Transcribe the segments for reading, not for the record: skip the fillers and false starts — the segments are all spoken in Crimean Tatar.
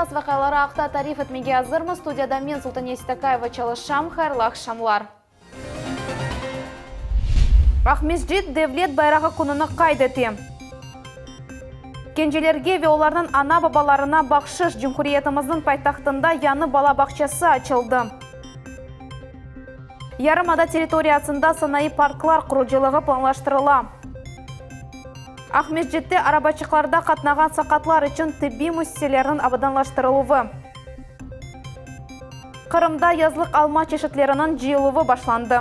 Esas vaqiaları aqta tarif etmege azırmız. Studiyada men, Sultaniye Seytakayeva, çalışam. Hayırlı aqşamlar. Aqmescit Devlet bayrağı kününi qayd ete. Kencelerge ve olarnıñ ana-babalarına bahşış, cumhuriyetimizniñ paytahtında yañı bala bağçası açıldı. Yarımada territoriyasında sanayı parklar qurucılığı planlaştırıla. Aqmescitte arabaçıqlarda qatnağan saqatlar içün tibbiy müessiselerniñ abadanlaştırıluvı. Qırımda yazlıq alma çeşitleriniñ cıyıluvı başlandı.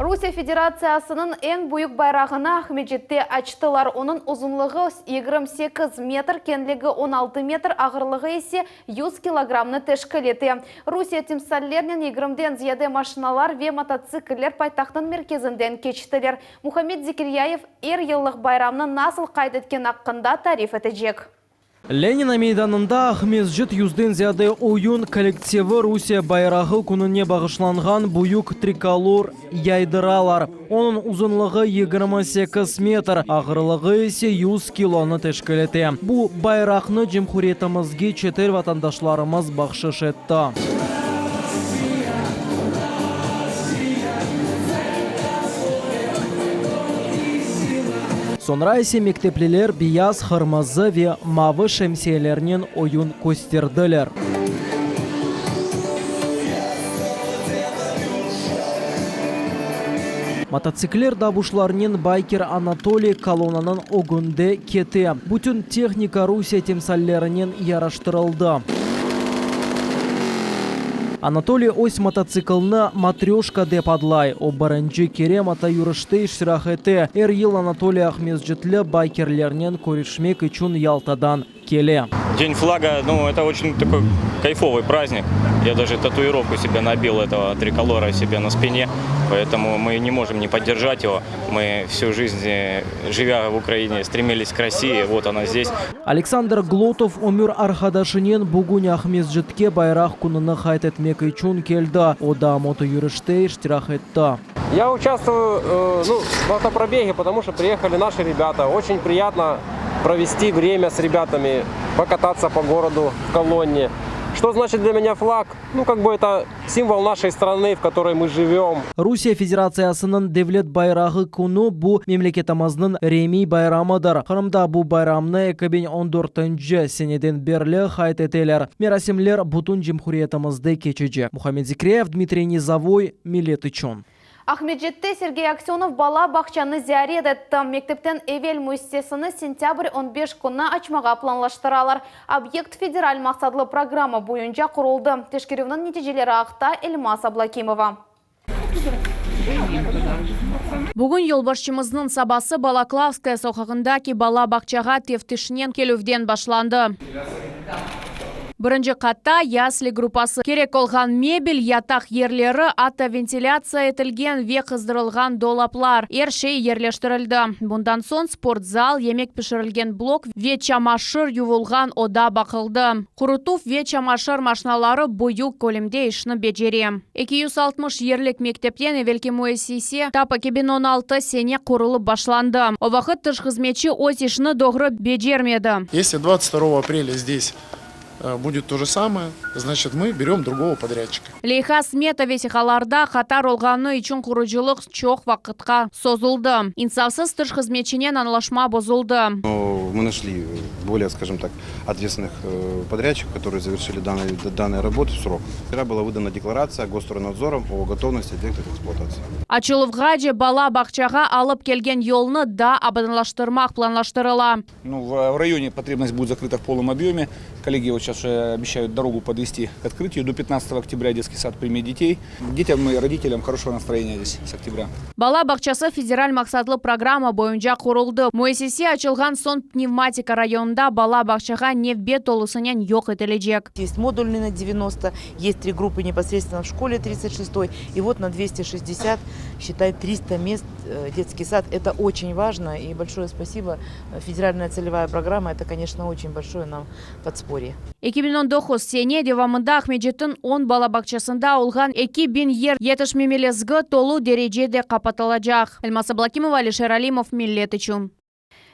Rusiye Federatsiyasınıñ eñ büyük bayrağını Aqmescitte açtılar. Onıñ uzunlığı 28 metr, keñligi 16 metr, ağırlığı ise 100 kilogrammnı teşkil ete. Rusiye timsallernen yigirmiden ziyade maşinalar ve mototsikller paytahtnıñ merkezinden keçtiler. Muhammed Zekiryayev er yıllıq bayramnı nasıl qayd etkeni aqqında tarif etecek. Lenina meydanında Aqmescit yüzden ziyade oyun kollektivi Rusiye bayrağı kününe bağışlanğan büyük trikolor yaydıralar. Onıñ uzunlığı 28 metr, ağırlığı ise 100 kilonı teşkil ete. Bu bayraqnı cumhuriyetimizge çetel vatandaşlarımız bahşış etti. Soñra ise mektepliler beyaz, qırmızı ve mavı şemsiyelernen oyun kösterdiler. Mototsikler davuşlarınen bayker Anatoliy kolonnanıñ ögünde kete. Bütün tehnika Rusiye timsallerinen yaraştırıldı. Anatoliy öz mototsiklini Matröşka dep adlay. O, birinci kere motoyürüşte iştirak ete. Er yıl Anatoliy aqmescitli baykerlernen körüşmek içün Yaltadan kele. День флага, ну, это очень такой кайфовый праздник. Я даже татуировку себе набил этого триколора себе на спине, поэтому мы не можем не поддержать его. Мы всю жизнь, живя в Украине, стремились к России, вот она здесь. Aleksandr Glotov ömür arqadaşınen bugün Aqmescitke Bayraq kününi qayd etmek içün keldi. O da motoyürüşte iştirak etti. Я участвую, ну, в автопробеге, потому что приехали наши ребята. Очень приятно провести время с ребятами, покататься по городу в колонне. Что значит для меня флаг? Ну, как бы это символ нашей страны, в которой мы живем. Rusiye Federatsiyasınıñ Devlet bayrağı künü bu memleketimizniñ remiy bayramıdır. Qırımda bu bayramnı 2014-nci seneden berli qayd eteler. Merasimler bütün cumhuriyetimizde keçecek. Muhammed Zikriyev, Dmitriy Nizovoy, Millet içün. Aqmescitte Sergey Aksönov bala bağçanı ziyaret etti. Mektepten evel müessisesini sentâbr on beş künü açmağa planlaştıralar. Obyekt federal maqsatlı programma boyunca quruldı. Teşkerüvniñ neticeleri aqta Elmaz Ablâkimova. Bugün yolbaşçımıznıñ sabası Balaklavskaya soqağındaki bala bağçağa teftişnen kelüvden başlandı. Birinci qatta yasli gruppası, kerek olğan mebel, yataq yerleri, atta ventilâtsiya etilgen ve qızdırılğan dolaplar, er şey yerleştirildi. Bundan soñ sportzal, yemek pişirilgen blok ve çamaşır yuvulğan oda baqıldı. Qurutuv ve çamaşır maşinaları büyük kölemde işni becere. 260 yerlik mektepten evelki müessise tap 2016 sene qurulıp başlandı. O vaqıt tış hızmetçi öz işini doğru becermedi. Если 22 апреля здесь будет то же самое, значит, мы берем другого подрядчика. Leyha smeta vesiqalarda hata olğanı içün qurucılıq çoq vaqıtqa sozuldı. İnsafsız tış hızmetçinen añlaşma bozuldı. Но мы нашли более, скажем так, ответственных подрядчиков, которые завершили данные, данные работы в срок. Вчера была выдана декларация Госстройнадзором о готовности объекта к эксплуатации. Açıluvğace bala bağçağa alıp kelgen yolnı da abadanlaştırmaq planlaştırıla. Ну, в районе потребность будет закрыта в полном объеме. Коллеги вот сейчас обещают дорогу подвести к открытию. До 15 октября детский сад примет детей. Детям и родителям хорошего настроения здесь с октября. Bala bağçası federal maqsatlı programma boyunca quruldı. Müessise açılğan soñ Pnevmatika rayonında bala bağçağa nevbet tolusınen yoq etilecek. Есть модульный на 90, есть три группы непосредственно в школе 36-й, и вот на 260, считай, 300 мест детский сад. Это очень важно, и большое спасибо. Федеральная целевая программа, это, конечно, очень большое нам подспорье. 2019 sene devamında Aqmescitniñ 10 bala bağçasında olğan 2000 yer yetişmemezligi tolu derecede qapatılacaq. Elmaz Ablâkimova, Alişer Alimov, Millet içün.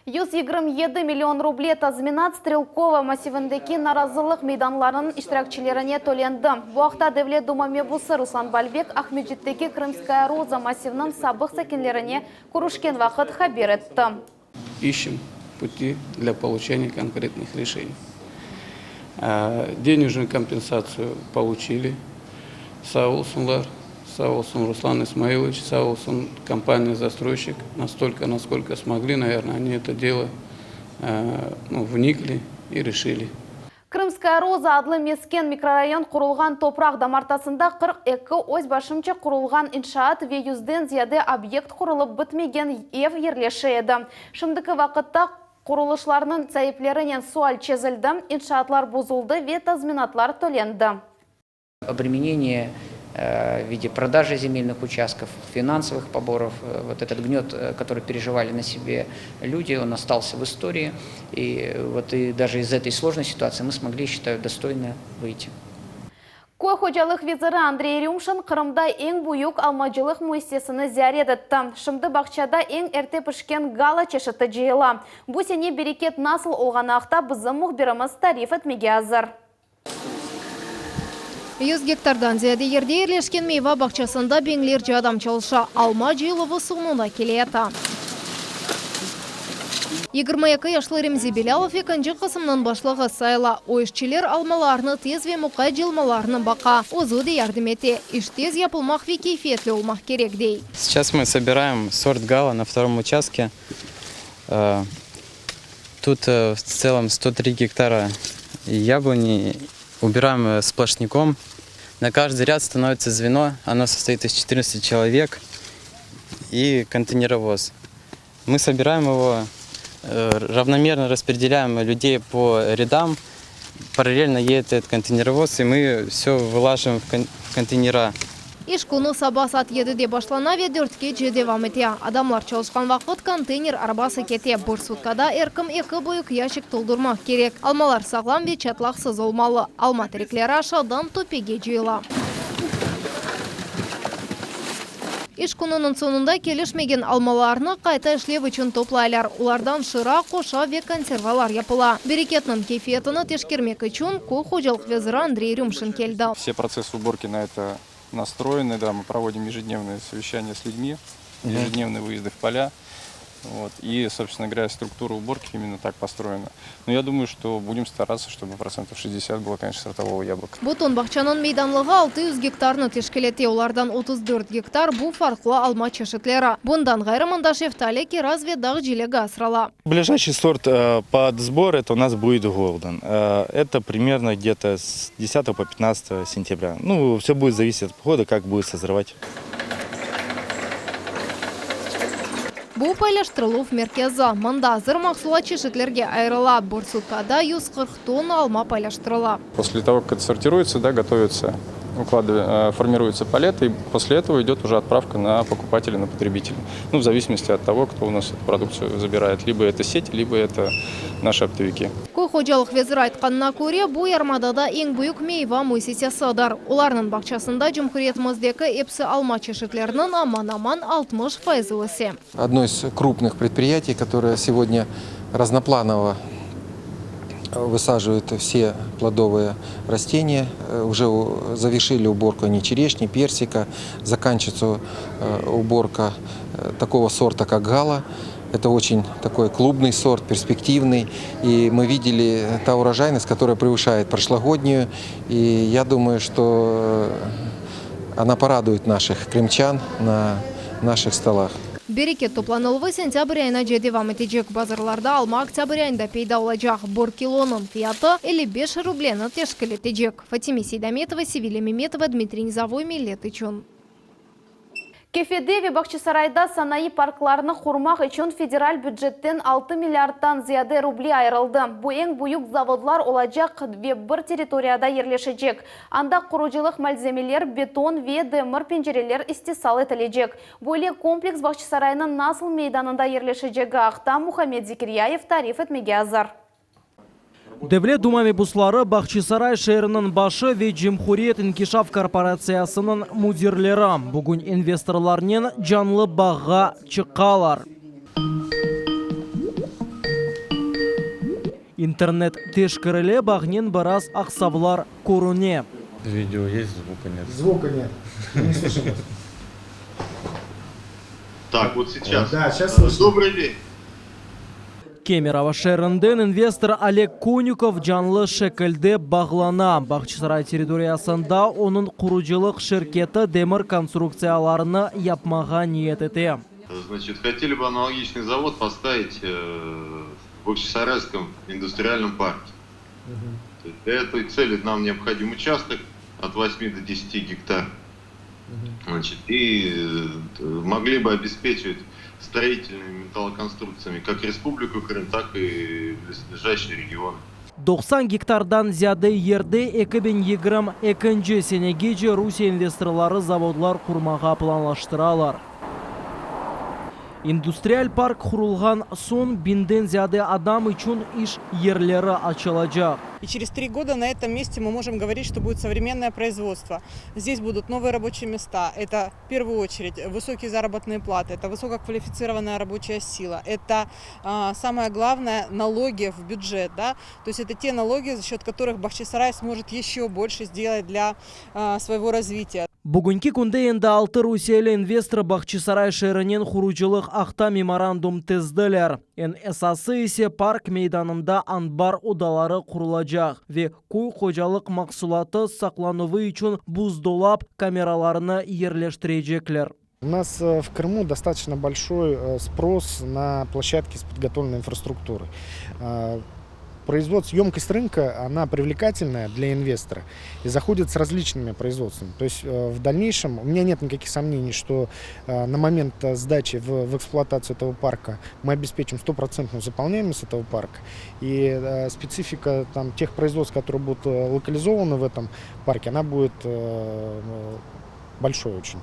127 million ruble tazminat Strelkova massivindeki narazılıq meydanlarınıñ iştirakçilerine tölendi. Bu aqta Devlet Duma mebusı Ruslan Balbek Aqmescitteki Krımskaya roza massiviniñ sabıq sakinlerine körüşken vaqıt haber etti. İşçem puti dlâ poluçeniya konkretnıh reşeniy. Denejnuyu kompensatsiyu poluçili, sağ olsunlar. Sağ olsun Ruslan İsmailoviç, sağ olsun kompaniya zastroyşik, nastolko, naskolko smogli, naverno, oni eto delo, nu, vnikli i reşili. Krımskaya roza adlı mesken mikrorayon qurulğan topraq damartasında 42 öz başımca qurulğan inşaat ve yüzden ziyade obyekt qurulıp bitmegen ev yerleşe edi. Şimdiki vaqıtta qurulışlarnıñ saiplerinen sual çezildi, inşaatlar bozuldı ve tazminatlar tölendi. Obremenение в виде продажи земельных участков, финансовых поборов, вот этот гнет, который переживали на себе люди, он остался в истории. И вот и даже из этой сложной ситуации мы смогли, считаю, достойно выйти. Köy hocalıq veziri Andrey Rümşin Qırımda eñ büyük almacılıq müessisesini ziyaret etti. Şimdi bağçada eñ erte pişken Gala çeşiti cıyıla. Bu sene bereket nasıl olğanı aqta bizim mühbirimiz tarif etmege azır. 100 gektardan ziyade yerde yerleşken meyva bağçasında biñlerce adam çalışa. Alma cıyıluvı soñuna keleyata. 22 yaşlı Remzi Bilâlov ekinci qısımnıñ başlığı sayıla. O, işçiler almalarnı tez ve muqayt cıyılmalarını baqa. Özü de yardım ete. İş tez yapılmaq ve keyfiyetli olmaq kerek, dey. Сейчас мы собираем сорт Гала на втором участке. Тут в целом 103 гектара яблони. Убираем сплошняком. На каждый ряд становится звено. Оно состоит из 14 человек и контейнеровоз. Мы собираем его, равномерно распределяем людей по рядам. Параллельно едет этот контейнеровоз, и мы все вылаживаем в контейнера. İş künü saba saat yedide başlana ve dörtkece devam ete. Adamlar çalışqan vaqıt konteyner arabası kete. Bir sutkada er kim eki büyük yaşik toldurmaq kerek. Almalar sağlam ve çatlaqsız olmalı. Alma terekleri aşağıdan töpege cıyıla. İş kününiñ soñunda kelişmegen almalarnı qayta işlev içün toplaylar. Olardan şıra, qoşa ve konservalar yapıla. Bereketniñ keyfiyetini teşkermek içün köy hocalıq veziri Andrey Rümşin keldi. Все процессы уборки на это настроены, да, мы проводим ежедневные совещания с людьми, ежедневные выезды в поля. Вот, и, собственно говоря, структура уборки именно так построена. Но я думаю, что будем стараться, чтобы процентов 60 было, конечно, сортового яблока. Bütün bağçanıñ meydanlığı 600 gektarnı teşkil ete, olardan 34 gektar bu farqlı alma çeşitleri. Bundan ğayrı mında şeftali, kiraz ve dağ cilegi asrala. Ближайший сорт под сбор это у нас будет Голден. Это примерно где-то с 10 по 15 сентября. Ну, все будет зависеть от погоды, как будет созревать. Bu paylaştırıluv merkezi. Mında azır mahsulat çeşitlerge ayırıla. Bir sutkada 140 tonna alma paylaştırıla. После того, как это сортируется, да, готовится, укладывая, формируется палета, и после этого идет уже отправка на покупателя, на потребителя. Ну, в зависимости от того, кто у нас эту продукцию забирает. Либо это сеть, либо это наши оптовики. Köy hocalıq veziri aytqanına köre, bu yarımadada eñ büyük meyva müessisesidir. Olarnıñ bağçasında cumhuriyetimizdeki episi alma çeşitleriniñ aman-aman 60 fayızı öse. Одно из крупных предприятий, которое сегодня разнопланово высаживает все плодовые растения. Уже завершили уборку они черешни, персика, заканчивается уборка такого сорта, как гала. Это очень такой клубный сорт, перспективный. И мы видели та урожайность, которая превышает прошлогоднюю. И я думаю, что она порадует наших крымчан на наших столах. Bereket toplanıluvı sentâbr ayınace devam etecek. Bazarlarda alma oktâbr ayında peyda olacaq. Bir kilonıñ fiyatı 55 rubleni teşkil etecek. Fatime Seydametova, Sevilya Memetova, Dmitriy Nizovoy, Millet içün. Kefede ve Bağçasarayda sanayı parklarını qurmaq içün federal bücetten 6 milliarddan ziyade ruble ayırıldı. Bu eñ büyük zavodlar olacaq ve bir territoriyada yerleşecek. Anda qurucılıq malzemeler, beton ve demir pencereler istisal etilecek. Böyle kompleks Bağçasaraynıñ nasıl meydanında yerleşecegi aqta Muhammed Zekiryayev tarif etmege azır. Devlet Duma mebusları, Bağçasaray şeeriniñ başı ve Cumhuriyet inkişaf korporatsiyasınıñ müdirleri bugün investorlarnen canlı bağğa çıqalar. İnternet teşkerile, bağnen biraz aqsavlar körüne. Video есть, звука нет. Звука нет. Мы не слышим вас. Так, вот сейчас. Да, сейчас слышно. Добрый день. Kemerovo şeerinden investor Oleg Konükov canlı şekilde bağlana. Bağçasaray territoriyasında onıñ qurucılıq şirketi demir konstruktsiyalarını yapmağa niyet ete. Значит, хотели бы аналогичный завод поставить в Бахчисарайском индустриальном парке. Для этой цели нам необходим участок от 8 до 10 гектар. Значит, и могли бы обеспечивать строительными металлоконструкциями как Республику Крым, так и близлежащие регионы. 90 gektardan ziyade yerde 2022 senegece Rusiye investorları zavodlar qurmağa planlaştıralar. İndustrial park qurulğan soñ biñden ziyade adam içün iş yerleri açılacaq. И через три года на этом месте мы можем говорить, что будет современное производство. Здесь будут новые рабочие места. Это в первую очередь высокие заработные платы, это высококвалифицированная рабочая сила, это а, самое главное налоги в бюджет. Да? То есть это те налоги, за счет которых Бахчисарай сможет еще больше сделать для а, своего развития. Bugünki künde endi altı rusiyeli investor Bağçasaray şeerinen qurucılıq aqta memorandum tizdiler. Eñ esası ise park meydanında anbar odaları qurulacaq ve köy hocalıq mahsulatı saqlanuvı içün buzdolap kameralarını yerleştirecekler. У нас э, в Крыму достаточно большой э, спрос на площадки с подготовленной инфраструктурой. Э, Производство, емкость рынка, она привлекательная для инвестора и заходит с различными производствами. То есть э, в дальнейшем у меня нет никаких сомнений, что э, на момент э, сдачи в, в эксплуатацию этого парка мы обеспечим стопроцентную заполняемость этого парка. И э, специфика там, тех производств, которые будут э, локализованы в этом парке, она будет э, большой очень.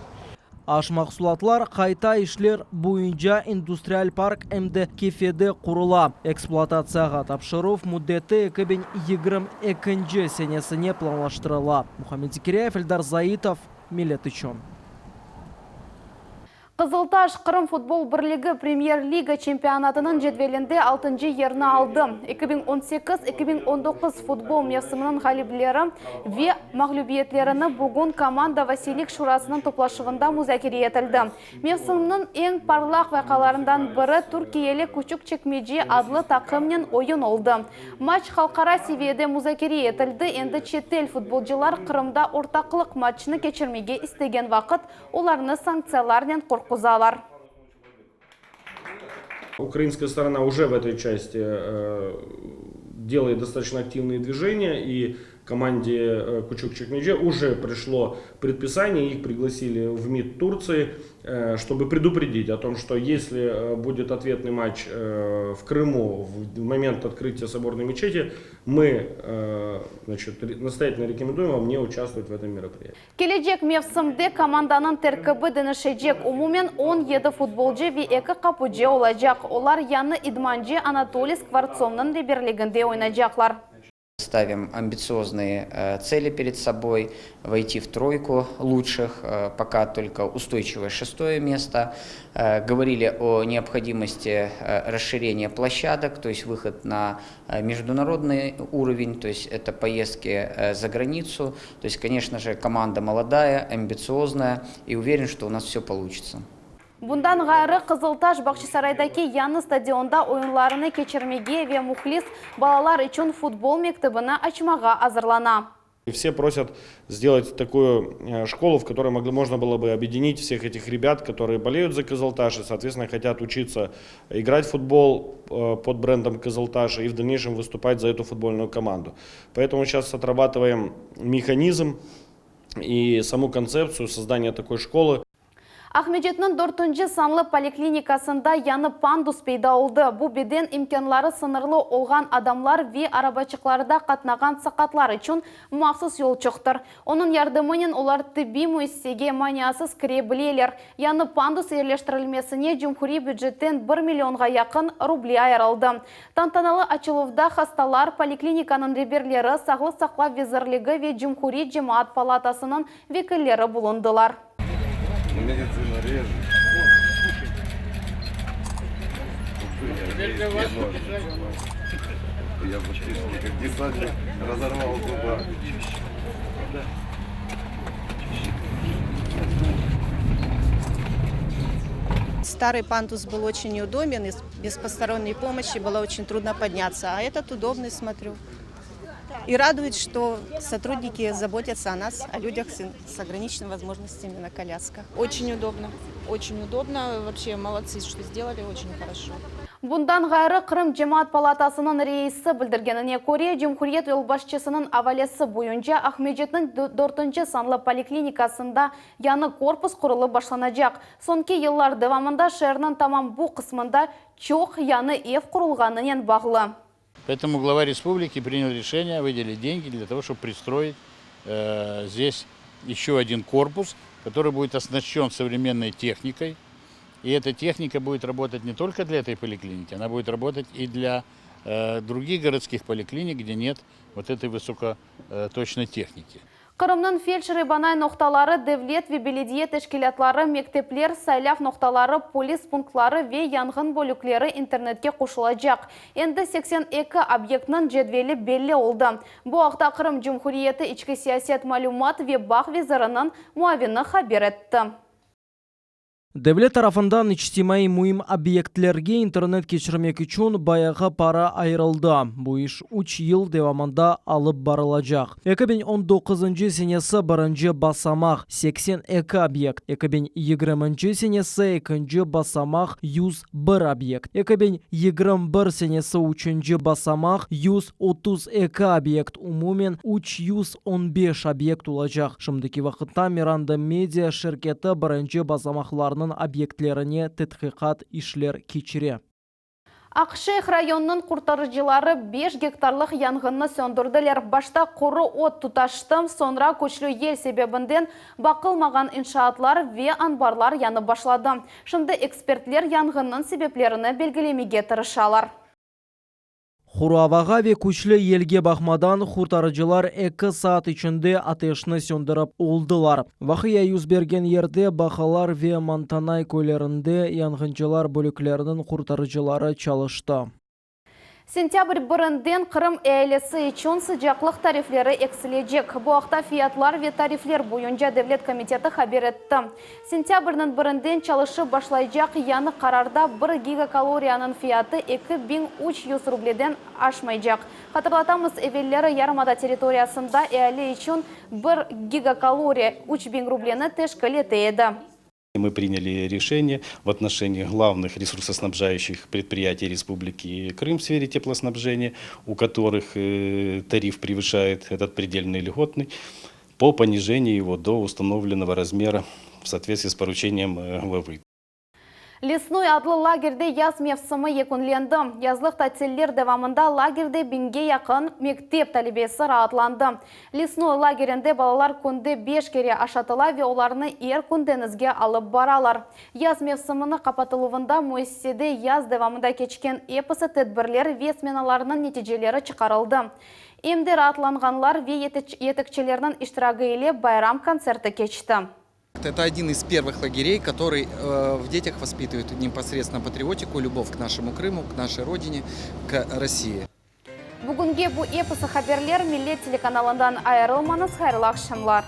Aş mahsulatlar qayta işler boyunca industrial park endi Kefede qurula. Ekspluatatsiyağa tapşıruv müddeti 2022 senesine planlaştırıla. Muhammed Zikriyev, Eldar Zaitov, Millet içün. Qızıltaş Qırım futbol birligi Premyer-liga çempionatınıñ cedvelinde 6 yerni aldı. 2018-2019 futbol mevsiminiñ ğalipleri ve mağlübiyetlerini bugün komanda Vasiylik Şurasınıñ toplaşuvında muzakere etildi. Mevsimniñ eñ parlaq vaqialarından biri Türkiyeli Küçükçekmece adlı taqımnen oyun oldı. Matç halqara seviyede muzakere etildi. Endi çetel futbolcılar Qırımda ortaqlıq matçını keçirmege istegen vaqıt olarnı sanktsiyalarnen qorquzalar. Украинская сторона уже в этой части э, делает достаточно активные движения, и команде э, Кучук-Чекмедже уже пришло предписание, их пригласили в МИД Турции, э, чтобы предупредить о том, что если будет ответный матч в Крыму в момент открытия соборной мечети, мы значит, настоятельно рекомендуем вам не участвовать в этом мероприятии. Kelecek mevsimde komandanıñ terkibi deñişecek. Umumen 17 futbolcı ve 2 qapucı olacaq. Olar yañı idmancı Anatoliy Skvortsovnıñ reberliginde oynaycaqlar. Ставим амбициозные э, цели перед собой, войти в тройку лучших, э, пока только устойчивое шестое место. Э, говорили о необходимости расширения площадок, то есть выход на международный уровень, то есть это поездки за границу. То есть, конечно же, команда молодая, амбициозная и уверен, что у нас все получится. Bundan ğayrı Qızıltaş Bağçasaraydaki yañı stadionda oyunlarını keçirmege ve mühlis balalar içün futbol mektebini açmağa azırlana. И все просят сделать такую э, школу, в которой могли, можно было бы объединить всех этих ребят, которые болеют за Кызылташ и, соответственно, хотят учиться играть в футбол э, под брендом Кызылташа и в дальнейшем выступать за эту футбольную команду. Поэтому сейчас отрабатываем механизм и саму концепцию создания такой школы. Aqmescitniñ 4 sanlı poliklinikasında yañı pandus peyda oldı. Bu beden imkânları sıñırlı olğan adamlar ve arabaçıqlarda qatnağan saqatlar içün mahsus yolçuqtır. Onıñ yardımınen olar tibbiy müessisege maniasız kire bileler. Yañı pandus yerleştirilmesine cumhuriy bücetten 1 millionğa yaqın ruble ayırıldı. Tantanalı açıluvda hastalar, poliklinikanıñ reberleri, Sağlıq saqlav vezirligi ve Cumhuriy cemaat palatasınıñ vekilleri bulundılar. Медицина режет. Я практически как десантник разорвал зуба. Старый пандус был очень неудобен, и без посторонней помощи было очень трудно подняться. А этот удобный, смотрю. И радует, что сотрудники заботятся о нас, о людях с ограниченными возможностями на колясках. Очень удобно, очень удобно. Вообще молодцы, что сделали, очень хорошо. Bundan ğayrı, Qırım Cemaat palatasınıñ reisi bildirgenine köre, cumhuriyet yolbaşçısınıñ avalesi boyunca Aqmescitniñ dörtünci sanlı poliklinikasında yañı korpus qurulıp başlanacaq. Soñki yıllar devamında şeerniñ tamam bu qısmında çoq yañı ev qurulğanınen bağlı. Поэтому глава республики принял решение выделить деньги для того, чтобы пристроить э, здесь еще один корпус, который будет оснащен современной техникой. И эта техника будет работать не только для этой поликлиники, она будет работать и для э, других городских поликлиник, где нет вот этой высокоточной техники. Qırımnıñ feldşer-ebanay noqtaları, devlet ve belediye teşkilâtları, mektepler, saylav noqtaları, polis punktları ve yanğın bölükleri internetke qoşulacaq. Endi 82 obyektniñ cedveli belli oldı. Bu aqta Qırım Cumhuriyeti içki siyaset, malümat ve bağ veziriniñ muavini haber etti. Devlet tarafından içtimaiy müim obyektlerge internet keçirmek içün bayağı para ayırıldı. Bu iş üç yıl devamında alıp barılacaq. 2019 senesi birinci basamaq, 82 obyekt, 2020 senesi ekinci basamaq, 101 obyekt, 2021 senesi üçünci basamaq, 132 obyekt, umumen 315 obyekt olacaq. Şimdiki vaqıtta Miranda Media şirketi birinci basamaqlarnıñ obyektlerine tedqiqat işler keçire. Aqşeyh rayonınıñ qurtarıcıları beş gektarlıq yanğınnı söndürdiler. Başta quru ot tutaştı, soñra küçlü yel sebebinden baqılmağan inşaatlar ve anbarlar yanıp başladı. Şimdi ekspertler yanğınnıñ sebeplerini belgilemege tırışalar. Quru avağa ve küçlü yelge baqmadan, qurtarıcılar eki saat içinde ateşni söndürip oldılar. Vaqia yüz bergen yerde Baqalar ve Mantanay köylerinde yanğıncılar bölükleriniñ qurtarıcıları çalıştı. Sentâbr birinden Qırım ealisi içün sıcaqlıq tarifleri eksilecek. Bu aqta Fiyatlar ve tarifler boyunca devlet komiteti haber etti. Sentâbrniñ birinden çalışıp başlaycaq yañı qararda bir gigakaloriyanıñ fiyatı 2300 rubleden aşmaycaq. Hatırlatamız, evelleri yarımada territoriyasında eali içün bir gigakaloriya 3000 rubleni teşkil ete edi. Мы приняли решение в отношении главных ресурсоснабжающих предприятий Республики Крым в сфере теплоснабжения, у которых э, тариф превышает этот предельный льготный, по понижению его до установленного размера в соответствии с поручением э, главы. Lesnoy adlı lagerde yaz mevsimi yekünlendi. Yazlıq tatiller devamında lagerde biñge yaqın mektep talebesi raatlandı. Lesnoy lagerinde balalar künde beş kere aşatıla ve olarnı er kün deñizge alıp baralar. Yaz mevsiminiñ qapatıluvında müessisede yaz devamında keçken episi tedbirler ve smenalarnıñ neticeleri çıqarıldı. Em de raatlanğanlar ve yetekçilerniñ iştiragi ile bayram kontserti keçti. Это один из первых лагерей, который э, в детях воспитывает непосредственно патриотику, любовь к нашему Крыму, к нашей родине, к России. Bugünge bu episi haberler Millet telekanalından ayırılmañız hayırlı aqşamlar.